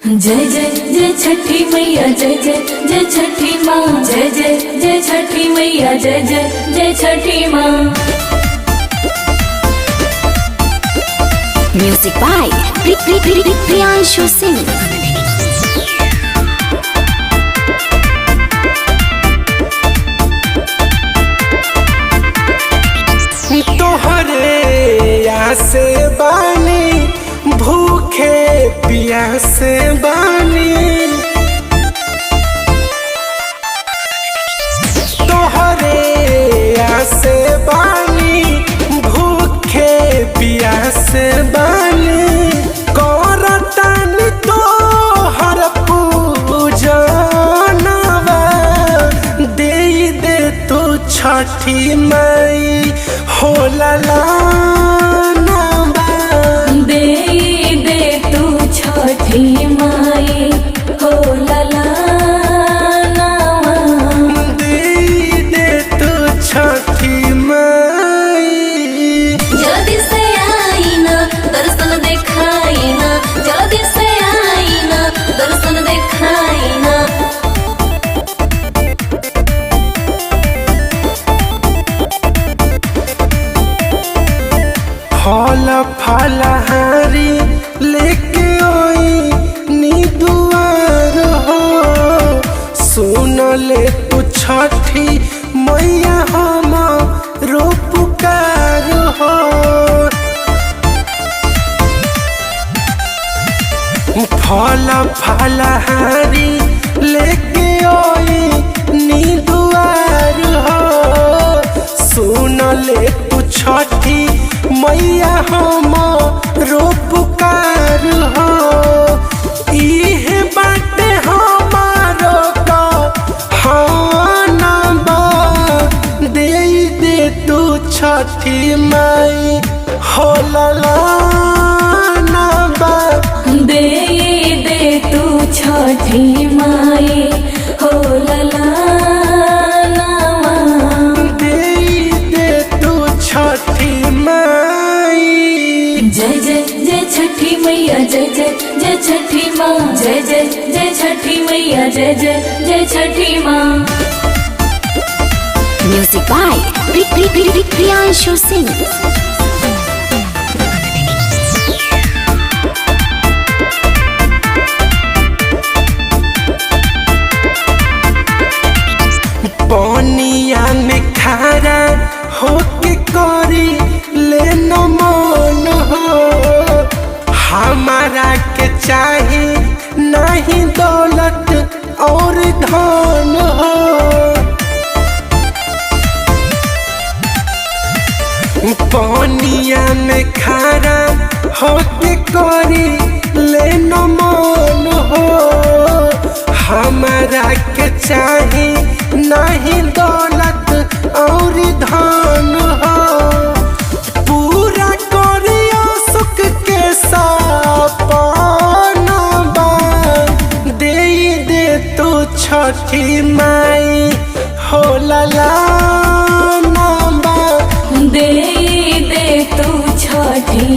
जय जय जय छठी मैया जय जय जय छठी माँ जय जय जय छठी मैया जय जय जय छठी माँ। Music by Priyanshu Singh. तोहरे आसे बानी, भूखे प्यासे बानी। तोहरे आसे बानी, भूखे प्यासे बानी। करतानी तोहर पूजनवा, दे दे तू छठी माई हो ललानवा। दे दे तू छठी माई हो ललानावा। दे दे तू छठी माई। जल्दी से आई ना दर्शन देखाई ना, जल्दी से आई ना दर्शन देखाई ना। फल फलहारी लेके आई नी दुआर हो, सुन ले तू छठी मैया हम रो पुकार हो। फल फलहारी लेके आई नी दुआर हो, सुन ले तू छठी मैया हम रो पुकार हो। इहे बाटे हमारो कहानवा, दे दे तू छठी माई हो ललानवा। दे दे तू छठी माई हो ललानावा। दे दे तू छठी माई। जय जय जय छठी मैया जय जय जय छठी माँ जय जय जय छठी मैया जय जय जय छठी माँ। Music by Priyanshu Singh. पनिया में खारा होके करी ले मन हो, हमारा के चाहे नहीं दौलत और धन हो। पनिया में खारा होके करी ले मन हो, हमारा के चाहे नहीं दौलत और धन हो। पूरा करियो सुख के सपनवा, दे दे तू छठी माई हो ललानवा। दे दे तू छठी